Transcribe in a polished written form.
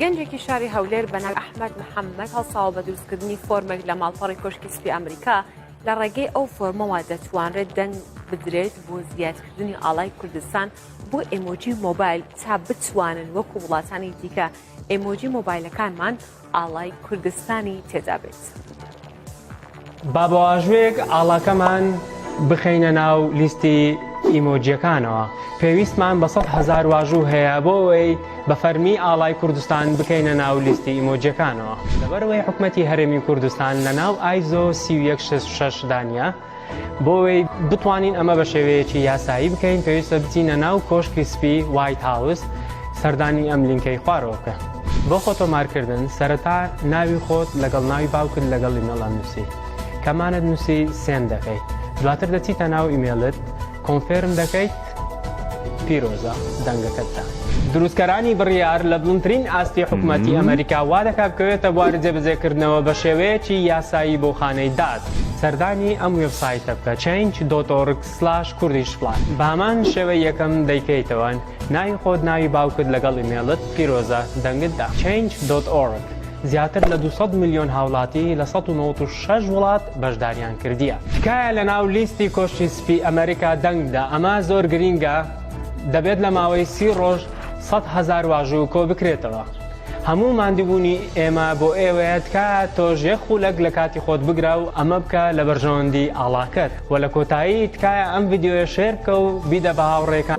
گەنجێکی شاری هەولێر بە ناوی ئەحمەد محەممەد هەڵساوە بە دروستکردنی فۆرمێک لە ماڵپەڕی کۆشکی سپی ئەمریکا، لە ڕێگەی ئەو فۆرمەوە دەتوانرێت دەنگ بدرێت بۆ زیادکردنی ئاڵای کوردستان بۆ ئێمۆجی مۆبایل تا بتوانن وەکو وڵاتانی دیکە ئێمۆجی مۆبایلەکانمان ئاڵای کوردستانی تێدا بێت. با بە واژوویەک ئاڵاکەمان بخەینە ناو لیستی ئیمۆجیەکانەوە. پێویستمان بە 100,000 واژوو هەیە بۆ ئەوەی بە فەرمی ئاڵای کوردستان بکەینە ناو لیستی ئیمۆجیەکانەوە. لەبەرئەوەی حکومەتی هەرێمی کوردستان لە ناو ئایزۆ 3166 دا نیە، بۆ ئەوەی بتوانین ئەمە بە شێوەیەکی یاسایی بکەین پێویستە بچینە ناو کۆشکی سپی White House سەردانی ئەم لینکەی خوارەوە بکە. بۆ خۆ تۆمارکردن سەرەتا ناوی خۆت لەگەڵ ناوی باوکت لەگەڵ ئیمێڵ ئەنووسی کەمانت نووسی send دەکەیت دواتر دەچیتە ناو ئیمێڵت confirm دەکەیت پیرۆزە دەنگەکەت دا. دروستکەرانی بڕیار لە بڵندترین ئاستی حکومەتی ئەمەریکا وا دەکات بکەوێتە بواری جێبەجێکردنەوە بە شێوەیەکی یاسایی بۆ خانەی داد. سەردانی ئەم وێبسایتە بکە change dot org slash Kurdish flag بە هەمان شێوەی یەکەم دەیکەیتەوە ناوی خۆت ناوی باوکت لەگەڵ ئیمێڵت پیرۆزە دەنگت دا. change dot org زیاتر لە 200 ملیۆن هاوڵاتی لە 196 وڵات بەشداریان کردیە. تکایە لەناو لیستی کۆشکی سپی ئەمریکا دەنگ بدە ئەمە زۆر گرینگە دەبێت لە ماوەی سی ڕۆژ 100,000 واژوو کۆ بکرێتەوە هەموو ماندووبوونی ئێمە بۆ ئێوەیە تکایە تۆش یەک خولەک لە کاتی خۆت بگرە و ئەمە بکە لە بەرژەوەندی ئاڵاکەت وە لە کۆتایی تکایە ئەم ڤیدیۆیە share بکە و بیدە بە هاوڕێکان.